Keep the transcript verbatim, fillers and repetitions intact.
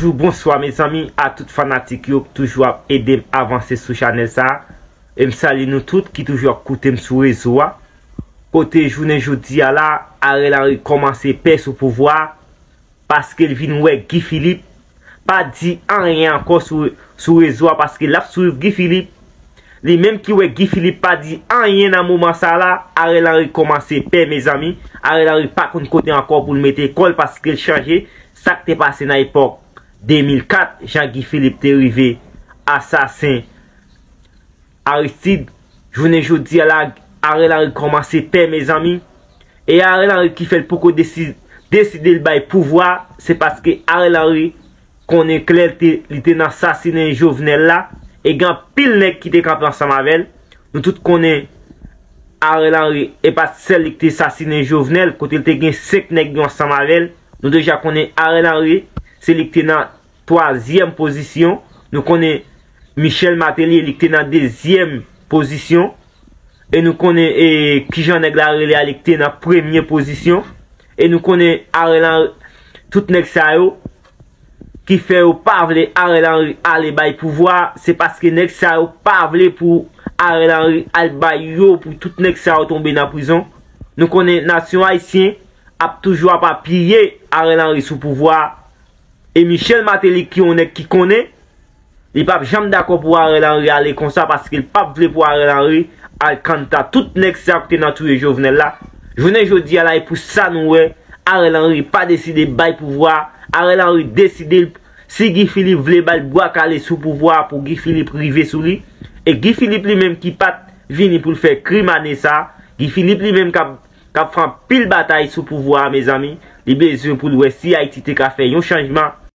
Toujou bonswa mezanmi a tout fanatik yo k toujou ap ede m avanse sou chanèl sa. E m salye nou tout ki toujou ap koute m sou rezo a. Kote jounen jodi a la, Ariel Henry kòmanse pè sou pouvwa a, paske l vin wè Guy Philippe pa di anyen ankò sou, sou rezo a, paske l ap swiv Guy Philippe. Li menm ki wè Guy Philippe pa di anyen nan moman sa la, Ariel Henry kòmanse pè mezanmi. Ariel Henry pa konn kote ankò pou l mete kò l paske l chanje sa k te pase nan epòk de mil kat, jan Guy Philippe te rive asasen Aristide. Jounen jodi a la, Ariel Henry kòmanse pè mezanmi. E Ariel Henry ki fè l poko desi-, deside l bay pouvwa, se paske Ariel Henry konnen klè li te, li te nan sasinen Jovenel la, e gen anpil nèg ki te kanpe ansanm avè l. Nou tout konnen Ariel Henry e pa t sèl li ki te sasinen Jovenel, kote l te gen senk nèg yo ansanm avè l. Nou deja konnen Ariel Henry se li ki te nan twazyèm pozisyon. Nou konnen Michel Martelly li ki te nan dezyèm pozisyon. E nou konnen e, kijan nèg la rele a, li ki te nan premye pozisyon. E nou konnen Ariel Henry, tout nèg sa yo ki fè yo pa vle Ariel Henry ale bay pouvwa, se paske nèg sa yo pa vle pou Ariel Henry al bay yo, pou tout nèg sa yo tonbe nan prizon. Nou konnen nasyon ayisyen ap toujou ap apiye Ariel Henry sou pouvwa. E Michel Martelly ki yon nèg ki konnen, li p ap janm dakò pou Ariel Henry ale konsa, paske l p ap vle pou Ariel Henry al kanta tout nèg sa yo ki te nan touye Jovenel la. Jounen jodi a la, e pou sa nou wè Ariel Henry pa deside bay pouvwa. Ariel Henry deside, si Guy Philippe vle ba l bwa kale sou pouvwa pou Guy Philippe rive sou li. E Guy Philippe li menm ki pa t vini pou l fè krim ane sa. Guy Philippe li menm k ap, k ap fè anpil batay sou pouvwa a mezanmi. Li bezwen pou l wè si Ayiti te ka fè yon chanjman